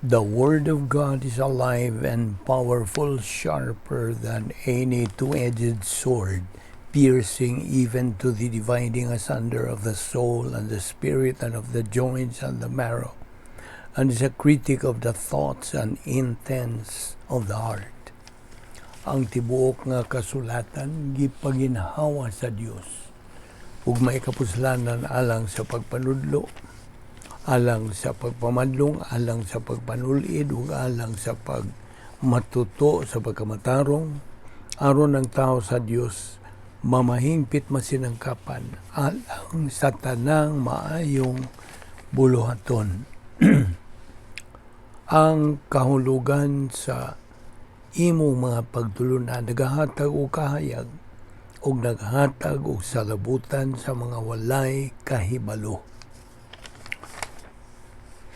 The Word of God is alive and powerful, sharper than any two-edged sword, piercing even to the dividing asunder of the soul and the spirit and of the joints and the marrow, and is a critic of the thoughts and intents of the heart. Ang tibuok nga kasulatan gipaginhawa sa Dios ug may kapuslanan alang sa pagpanudlo, alang sa pagpamadlong, alang sa pagpanulid, ug alang sa pagmatuto sa pagkamatarong, aron ang tao sa Dios mamahingpit masinangkapan alang sa tanang maayong buluhaton. Ang kahulugan sa imong mga pagtulunan nagahatag og kahayag ug naghatag og salabutan sa mga walay kahibalo.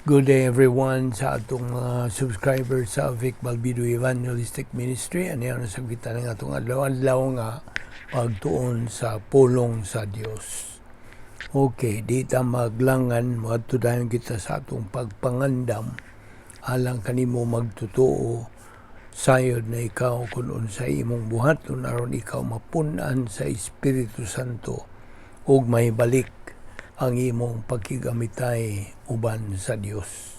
Good day, everyone, sa atong mga subscribers sa Vic Balbido Evangelistic Ministry. Ano yan sa kita ng atong adlaw-adlaw nga pagtuon sa pulong sa Dios. Okay, di ta maglangan, moadto dayon kita sa atong pagpangandam alang kanimo magtotoo sayod na ikaw kung unsay imong buhaton aron ikaw mapun-an sa Espiritu Santo ug may balik ang imong pagkigamitay uban sa Dios.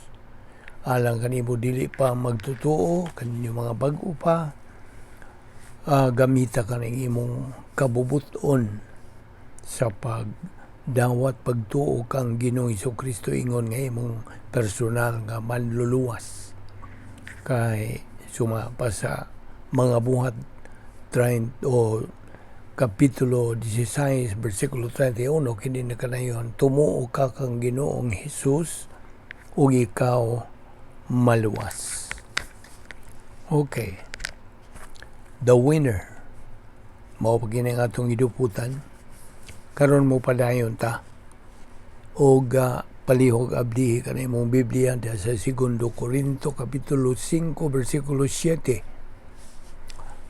Alang kanimo dili pa magtotoo, kaninyo mga bag-o pa, gamita ka ng imong kabubuton sa pagdawat pagtuo kang Ginoong Kristo ingon nga imong personal nga manluluwas. Kay suma pa sa Mga Buhat 30 o Kapitulo 16, versikulo 31, kini na kanayon, "Tumuo ka kang Ginoong Hesus ug ikaw maluwas." Okay. The winner. Mao pa kini ang atong giduputan. Karon mo padayon ta. Og palihog abdi ka na imong Biblia diha sa Segundo Corinto kapitulo 5 versikulo 7.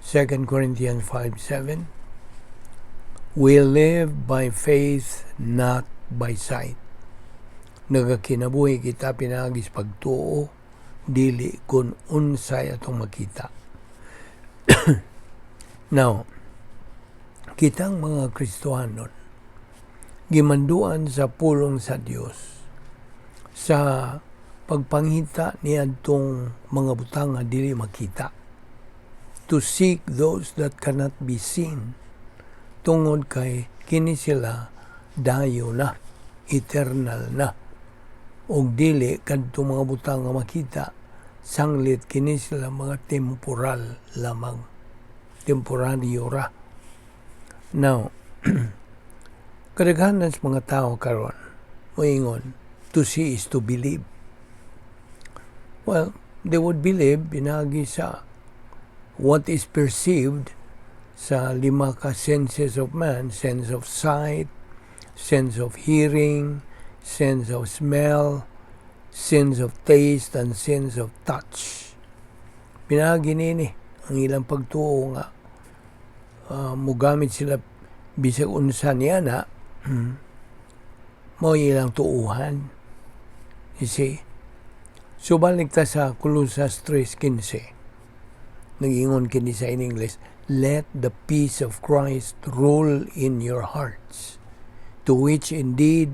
2 Corinthians 5:7. We live by faith, not by sight. Nagakinabuhi kita pinaagi sa pagtuo, dili kung unsay atong makita. Now, kitang mga Kristohanon, gimanduan sa pulong sa Dios sa pagpangita niadtong mga butang nga dili makita. To seek those that cannot be seen tungod kay kini sila dayo na, eternal na. Og dili kadto mga butang nga makita, sanglit kini sila mga temporal lamang. Temporaryo ra. Now, kadaghanan sa mga tao karon moingon, "To see is to believe." Well, they would believe pinaagi sa what is perceived sa lima ka senses of man: sense of sight, sense of hearing, sense of smell, sense of taste, and sense of touch. Pinaagi nini ang ilang pagtuo nga mugamit sila bisag unsa niya na mao ilang tuuhan. You see? So balik ta sa Colosas 3:15. Nag-ingon kini sa in English, "Let the peace of Christ rule in your hearts, to which indeed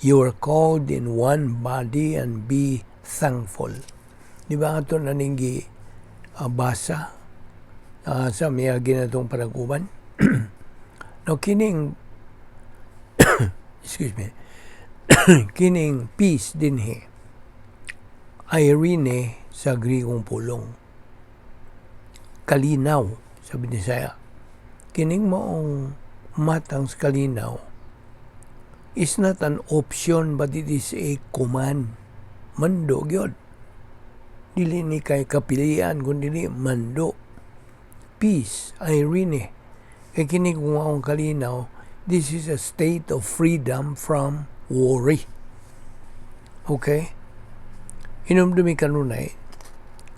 you are called in one body, and be thankful." Di ba ato na ning basa sa miagi natong panag-uban? No, kining, excuse me, kining peace dinhi, eirene sa Grikong pulong. Kalinaw, sabi ni Saya. Kining maong matang sa kalinaw is not an option but it is a command. Mando gyud. Dili ni kay kapilian kun dili mando. Peace, eirene. Kay kini kung maong kalinaw, this is a state of freedom from worry. Okay? Hinumdumi kanunay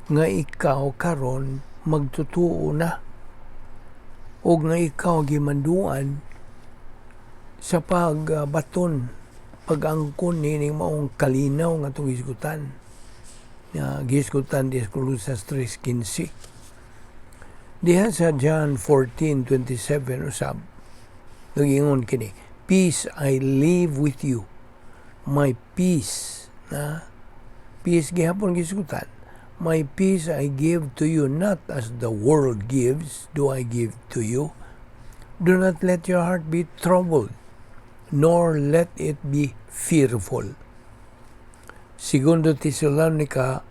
nga ikaw karon magtutuo na o nga ikaw gimanduan sa pagbaton, pag-angkon nining maong kalinaw nga atong hisgutan. Nga gisgutan di Colosas 3:15. Diha sa John 14:27 usab, nagingon kini, "Peace I leave with you. My peace," na peace gihapon gisgutan. "My peace I give to you, not as the world gives, do I give to you. Do not let your heart be troubled, nor let it be fearful." Segundo Tesalonica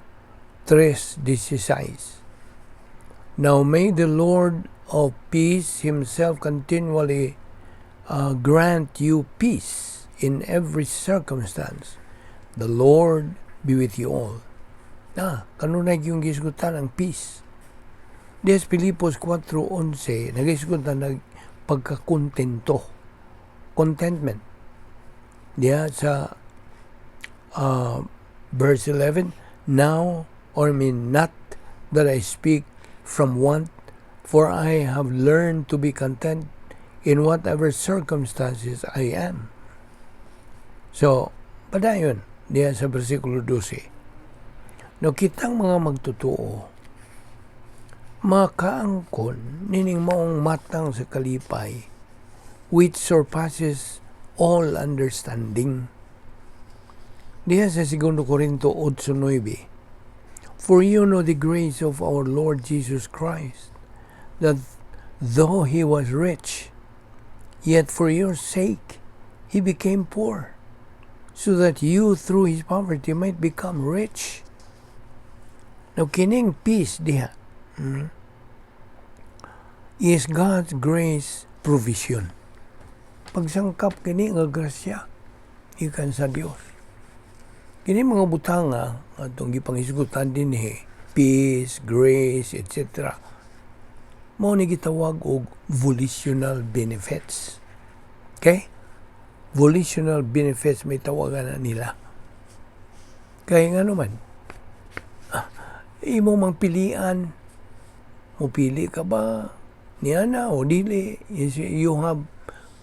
3:16. Now may the Lord of peace himself continually grant you peace in every circumstance. The Lord be with you all. Na, kanunay yung gisgutan ang peace. Des Filipos 4:11, nagisgutan nag pagkakontento. Contentment. Diya sa verse 11, "Now, or I mean, not that I speak from want, for I have learned to be content in whatever circumstances I am." So, padayon, diya sa versikulo 12. No kitang mga magtotoo, makaangkon nining maong matang sa kalipay, which surpasses all understanding. Diha sa 2 Corinto 8:9, "For you know the grace of our Lord Jesus Christ, that though he was rich, yet for your sake he became poor, so that you through his poverty might become rich." Now, kining peace diha is God's grace provision. Pagsangkap kini nga grasya ikan sa Dios. Kini mga butanga atong gipanghisgutan dinhi, peace, grace, etc. Mao ni gitawag og volitional benefits. Okay? Volitional benefits may tawagan na nila. Kaya nga naman, imo mang pilian, mupili ka ba niya na o dili, you have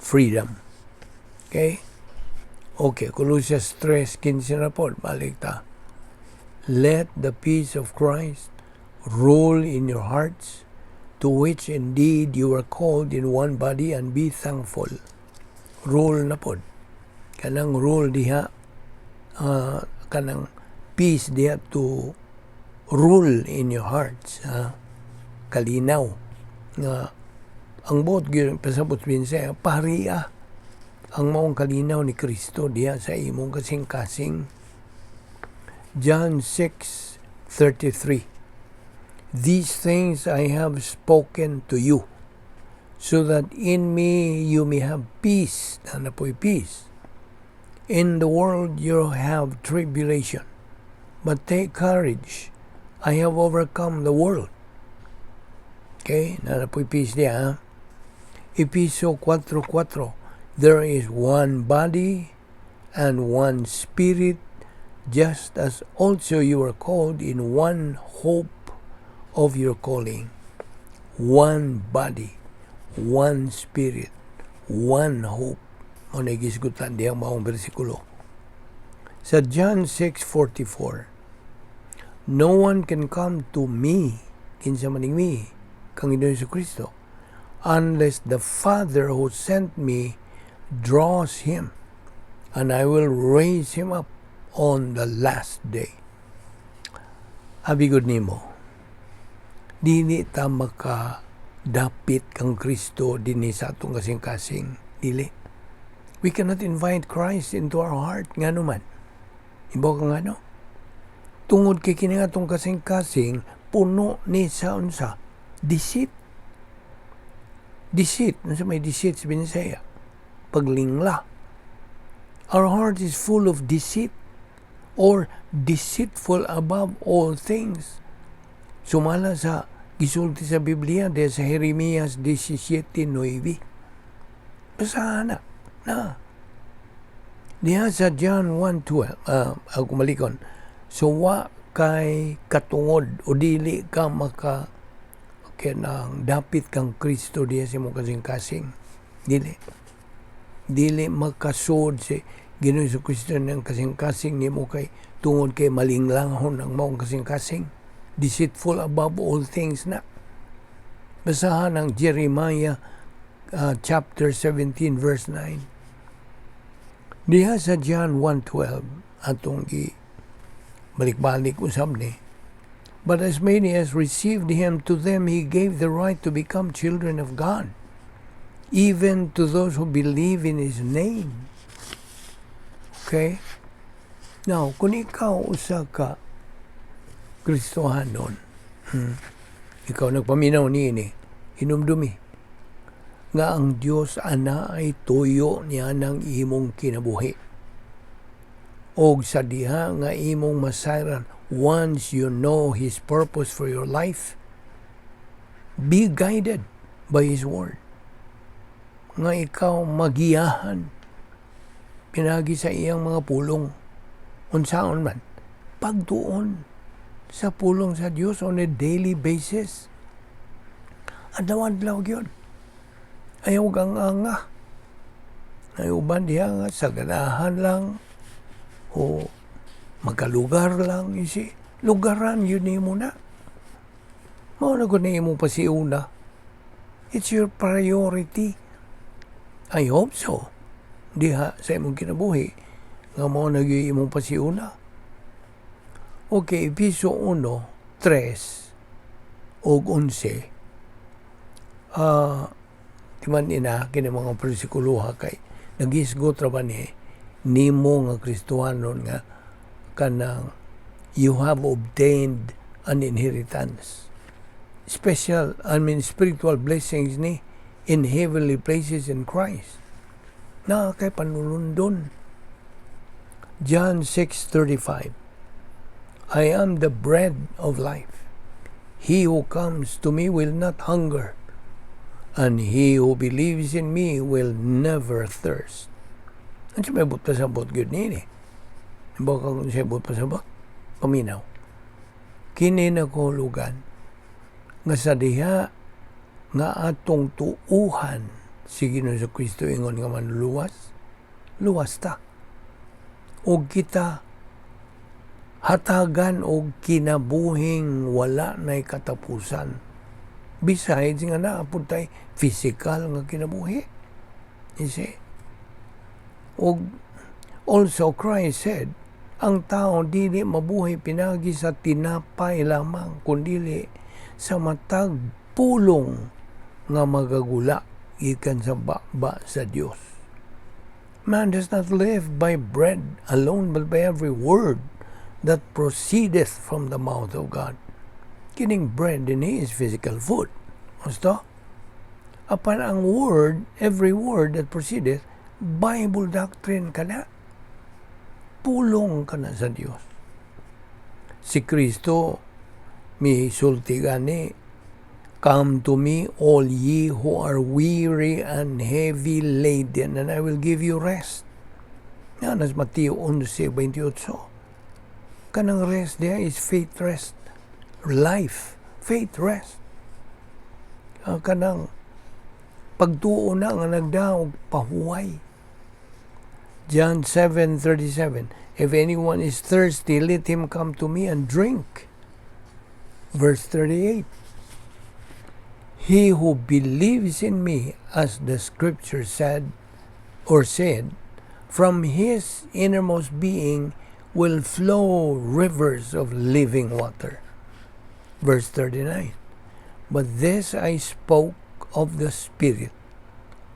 freedom. Okay? Okay, Colossians 3:15 na po, balik ta. "Let the peace of Christ rule in your hearts, to which indeed you are called in one body, and be thankful." Rule na pod. Kanang rule diha, kanang peace diha to rule in your hearts. Ha? Kalinaw. Nga, ang buot gyud pasabot binsaya, paria ang maong kalinaw ni Kristo diha sa imong kasing-kasing. John 6:33, "These things I have spoken to you, so that in me you may have peace." Naa po'y peace. "In the world you have tribulation, but take courage. I have overcome the world." Okay, naa po'y peace diha. Ha? Episo 4:4, "There is one body and one spirit, just as also you are called in one hope of your calling." One body, one spirit, one hope. Mao na gisgutan diyang maong bersikulo. Sa John 6:44, "No one can come to me," kinsa maning me, kang Ginoong Kristo, "unless the Father who sent me draws him, and I will raise him up on the last day." Abi gud nimo, dili ta makadapit kang Kristo dinhi sa atong kasing-kasing. Dili. We cannot invite Christ into our heart. Ngano man? Ibaw ka ngano? Tungod kay kini atong kasing-kasing, puno ni sa unsa? Deceit. Deceit. Unsa may deceit sa Binisaya? Paglingla. Our heart is full of deceit or deceitful above all things. Sumala sa gisulti sa Biblia de sa Jeremias 17:9. Basahan na. Na. Diha sa John 1:12, ako malikon. So wa kay katungod o dili ka maka kanang dapit kang Kristo diha sa imong kasing-kasing. Dili. Dili makasud si Ginoong Kristo ng kasing-kasing nimo kay Tungod kay malinlanghon ang maong kasing-kasing. Deceitful above all things na. Basahan ang Jeremiah chapter 17 verse 9. Diha sa John 1:12 atong gi balik-balik usab ni. But as many as received him, to them he gave the right to become children of God, even to those who believe in his name. Okay? Now, kung ikaw usa ka Kristohanon, ikaw nagpaminaw niini, hinumdumi nga ang Dios ana ay tuyo niya ng imong kinabuhi. Og sa diha nga imong masayran, once you know His purpose for your life, be guided by His Word. Nga ikaw magiyahan pinagi sa iyang mga pulong. Unsaon man, pagtuon sa pulong sa Dios on a daily basis. Adlaw-adlaw gyud. Ayaw kang anga. Ay uban diha nga sa ganahan lang o magkalugar lang isi. Lugaran yun nimo na. Mao na gud na imong pasiuna. It's your priority. I hope so. Diha sa imong kinabuhi nga mao na gyud imong pasiuna. Okay, Episo 1, 3 ug 11. Di man ina kini mga bersikuloha kay nagisgot ra ba ni nimo nga Kristohanon nga kanang you have obtained an inheritance. Special, I mean, spiritual blessings ni in heavenly places in Christ. Na kay panulundon. John 6:35. I am the bread of life. He who comes to me will not hunger, and he who believes in me will never thirst. Ano siya may buot pasabot gyud nini? Baka kung siya buot pasabot, paminaw. Kini nagahulugan nga sa diha nga atong tuuhan si Ginoong Kristo ingon nga manluluwas, luwas ta. Og kita hatagan og kinabuhing wala nay katapusan. Besides nga naa pud tay physical nga kinabuhi. You see? Og also Christ said, ang tao dili mabuhi pinagi sa tinapay lamang, kundili sa matag pulong nga magagula gikan sa baba sa Dios. Man does not live by bread alone, but by every word that proceedeth from the mouth of God. Kining bread dinhi is physical food. Gusto? Apan ang word, every word that proceedeth, Bible doctrine kana. Pulong kana sa Dios. Si Kristo misulti gani, "Come to me, all ye who are weary and heavy laden, and I will give you rest." Yan, as Mateo 11:28. Kanang rest there is faith rest. Life, faith rest. Kanang pagtuo na nga nagdaog pahuway. John 7:37. If anyone is thirsty, let him come to me and drink. Verse 38. He who believes in me, as the scripture said or said, from his innermost being will flow rivers of living water. Verse 39. But this I spoke of the Spirit,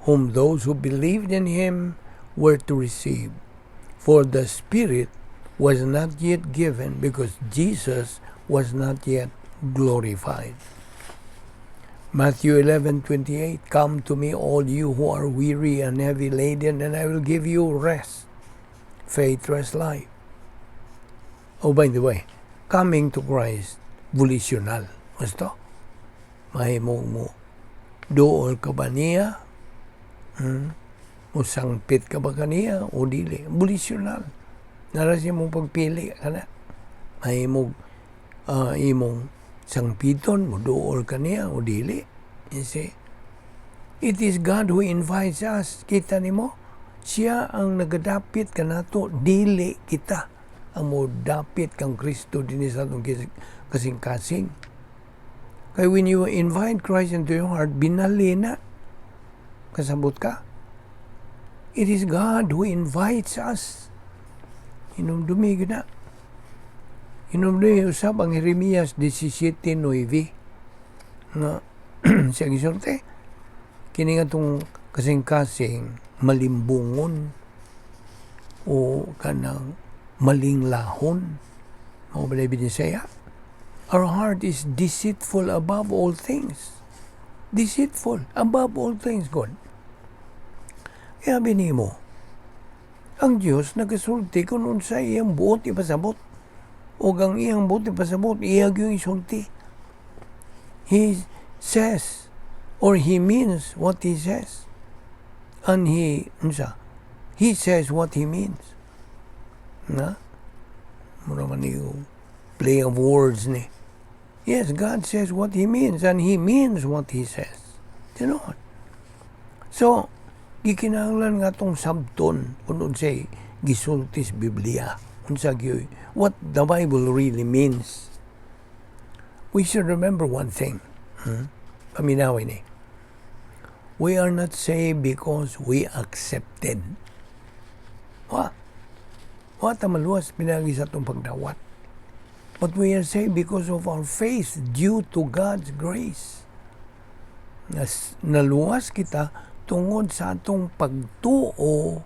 whom those who believed in him were to receive. For the Spirit was not yet given because Jesus was not yet glorified. Matthew 11:28. Come to me, all you who are weary and heavy laden, and I will give you rest. Faith, rest, life. Oh, by the way, coming to Christ, volitional. Gusto? Mahimo mo duol ka ba niya? Musangpit ka ba kaniya o dili? Volitional. Naa ra sa imong pagpili kana. Mahimo imong sangpiton, mo duol ka niya o dili. You see? It is God who invites us. Kita nimo? Siya ang nagadapit kanato, dili kita. ang modapit kang Kristo dinhi sa atong kasing-kasing. Kay when you invite Christ into your heart, binali na. Kasabot ka? It is God who invites us. Hinumdumi gyud na. Hinumdumi usab ang Jeremias 17:9 nga siya gisulti. Kini nga tong kasing-kasing malimbungon o kanang malinglahon. Mao ba Binisaya? Our heart is deceitful above all things. Deceitful above all things, God. Kaya binimo, ang Diyos nagasulti kung unsa iyang buot ipasabot. O ang iyang buot ipasabot, iya gyud isulti. He says, or he means what he says. And he, unsa, he says what he means. Na? Mura man yung play of words ni. Yes, God says what He means, and He means what He says. Tinuod. So, gikinahanglan nga tong sabton kung unsay gisulti sa Biblia, unsa gyud what the Bible really means. We should remember one thing. Paminawin ni. We are not saved because we accepted. Wa. Wa ta maluwas pinagi sa atong pagdawat. But we are saved because of our faith due to God's grace. Naluwas kita tungod sa atong pagtuo,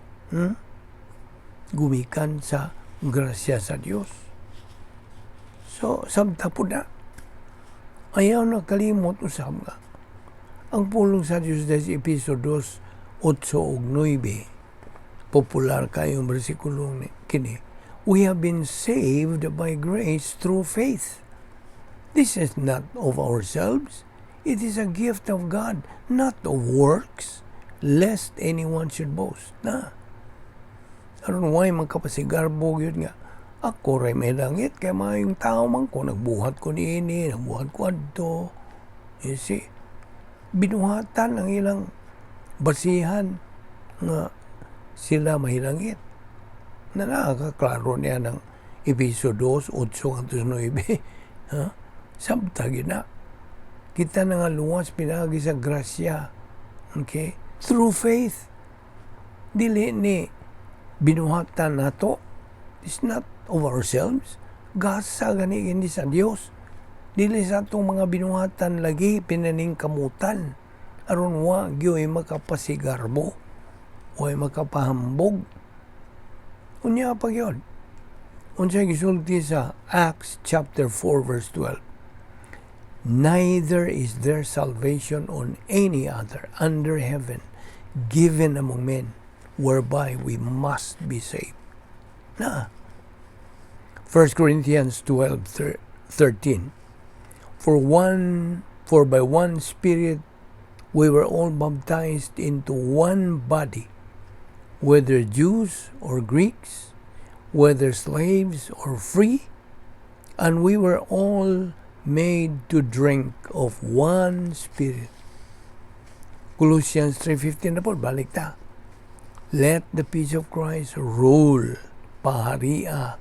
gumikan sa grasya sa Dios. So, sabta po na. Ayaw na kalimot usab nga. Ang pulong sa Dios sa Efeso 2, 8 ug 9, popular kayong bersikulo ni kini. We have been saved by grace through faith. This is not of ourselves. It is a gift of God, not of works, lest anyone should boast. Na. Aron way magkapasigarbo yun nga. Ako ray may langit kay maayong tao man ko, nagbuhat ko niini, nagbuhat ko adto. You see? Binuhatan ang ilang basihan nga sila mahilangit. Na nakakaklaro niya ng Efeso 2, 8 ngadto 9. Ha? Sabta gyud na. Kita na nga luwas pinagi sa grasya. Okay? Through faith. Dili ni binuhatan nato. It's not of ourselves. Gasa gani hindi sa Dios. Dili sa atong mga binuhatan lagi pinaningkamutan. Aron wa gyoy makapasigarbo. Way makapahambog. Unya pa gyud. Unsay gisulti sa Acts chapter 4 verse 12? Neither is there salvation on any other under heaven given among men whereby we must be saved. Na. 1 Corinthians 12, 13. For by one Spirit we were all baptized into one body, whether Jews or Greeks, whether slaves or free, and we were all made to drink of one Spirit. Colossians 3:15 na po, balik ta. Let the peace of Christ rule, paharia,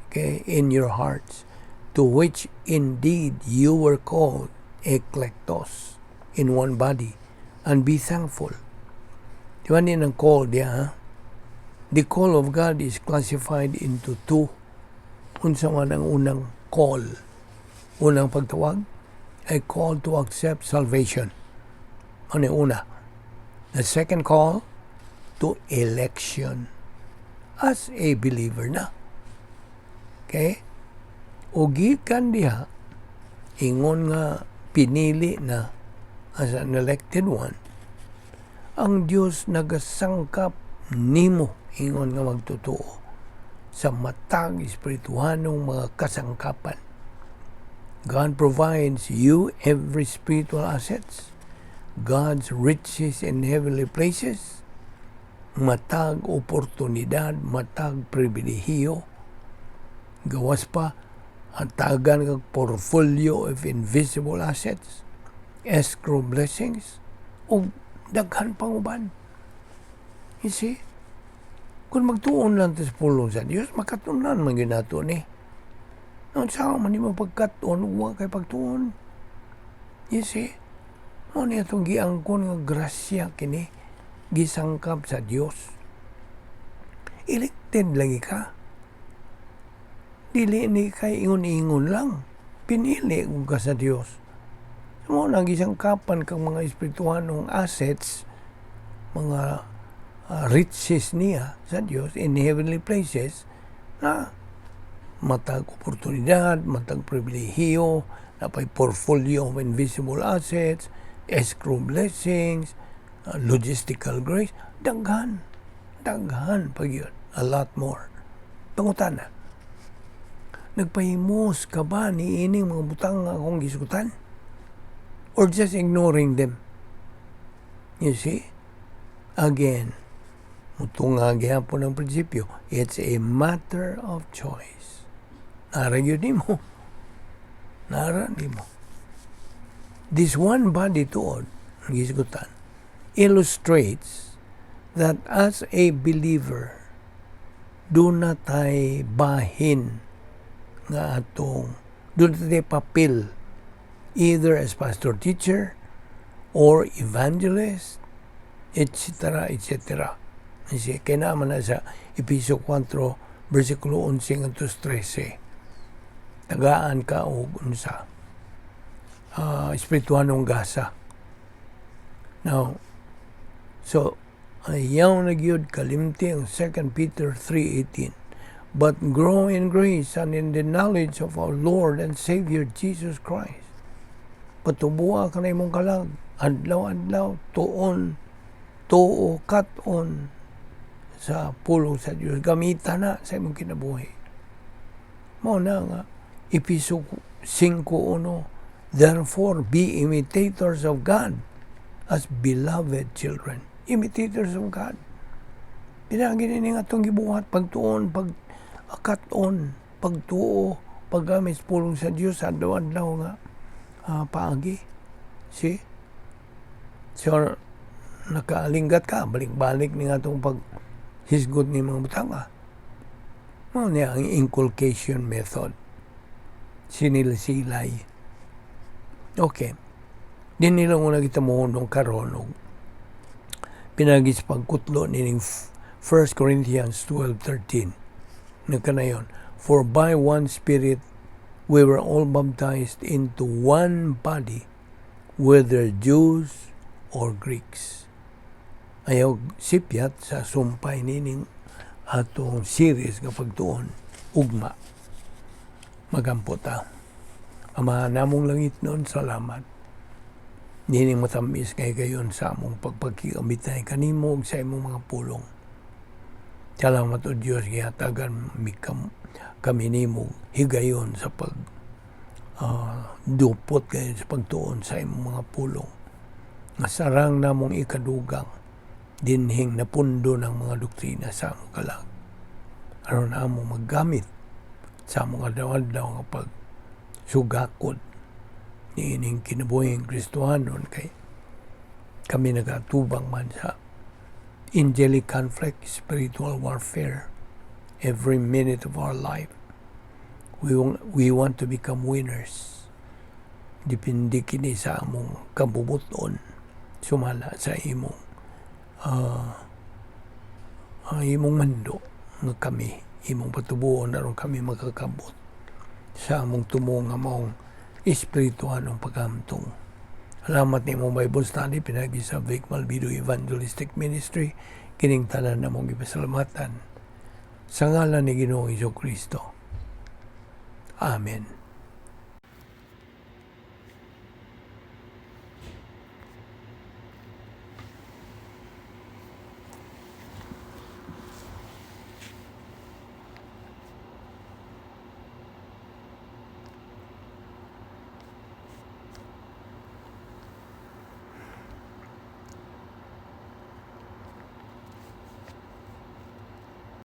okay, in your hearts, to which indeed you were called, eklektos, in one body, and be thankful. Di ba ang call diya, ha? The call of God is classified into two. Unsa man ang unang call? Unang pagtawag? A call to accept salvation. Ano yung una? The second call, to election as a believer na. Okay? O gikan diha, ingon nga pinili na as an elected one, ang Dios nagasangkap nimo ingon nga magtotoo sa matag espirituhanong mga kasangkapan. God provides you every spiritual assets, God's riches in heavenly places, matag oportunidad, matag pribilehiyo, gawas pa, hatagan kag portfolio of invisible assets, escrow blessings, ug daghan pang uban. You see? Kung magtuon lang ta sa pulong sa Dios, makatunan man gyud nato ni. Unsa man nimo pagkat-on ug wa kay pagtuon? You see? Mao ni atong giangkon nga grasya kini, gisangkap sa Dios. Elected lagi ka. Dili ni kay ingon-ingon lang. Pinili kung ka sa Dios. Mao nang gisangkapan kang mga espirituhanong assets, mga riches niya sa Dios in heavenly places na matag oportunidad, matag pribilehiyo, napay portfolio of invisible assets, escrow blessings, logistical grace, daghan. Daghan pa gyud. A lot more. Pangutana, nagpahimos ka ba ni ining mga butang nga akong gisugutan? Or just ignoring them? You see? Again, mutunga gihapon ang prinsipyo, it's a matter of choice. Nara gyud nimo. Nara nimo. This one body tuod, ang gisgutan, illustrates that as a believer, duna tay bahin nga atong, duna tay papel either as pastor teacher or evangelist, etc., etc. Kasi kaya naman na sa Episo 4, versikulo 11 ngadto 13. Tagaan ka og unsa espirituhanong gasa. Now, so, ayaw na gyud kalimti ang 2 Peter 3:18. "But grow in grace and in the knowledge of our Lord and Savior Jesus Christ." Patubuha ka na imong kalag, adlaw-adlaw, tuon, tuo, kat-on sa pulong sa Dios. Gamita na sa imong kinabuhi. Mao na nga, Episo 5:1, "Therefore, be imitators of God as beloved children." Imitators of God. Pinaagi ni nga atong gibuhat, pagtuon, pag kat-on, pagtuo, paggamit sa pulong sa Dios adlaw-adlaw nga paagi. See? So, nakaalinggat ka, balik-balik ni nga atong pag hisgot ni mga butanga. Mao niya ang inculcation method. Sinilsilay. Okay. Di nila una kita mohunong karon og pinagi sa pagkutlo nining 1 Corinthians 12:13. Nagkanayon, "For by one Spirit we were all baptized into one body, whether Jews or Greeks." Ayaw sipyat sa sumpay nining atong series nga pagtuon, ugma. Magampo ta. Ama namong langitnon, salamat. Nining matamis kay gayon sa among pagpagkikamitay kanimo ug sa imong mga pulong. Salamat, O Dios, gihatagan mi kami nimo higayon sa pag dupot kayo sa pagtuon sa imong mga pulong. Nga sarang namong ikadugang dinhing napundo ng mga doktrina sa among kalag. Aron amo maggamit sa among adlaw-adlaw nga pag sugakod niining kinabuhing Kristohanon kay kami nagatubang man sa angelic conflict, spiritual warfare every minute of our life. We want to become winners. Depende kini sa among kabubuton sumala sa imong mando nga kami imong patubuon aron kami makakabot sa among tumo nga maong espirituhanong paghamtong. Salamat nimo Bible study pinagi sa Vic Malvido Evangelistic Ministry. Kining tanan namong gipasalamatan sa ngalan ni Ginoong Kristo. Amen.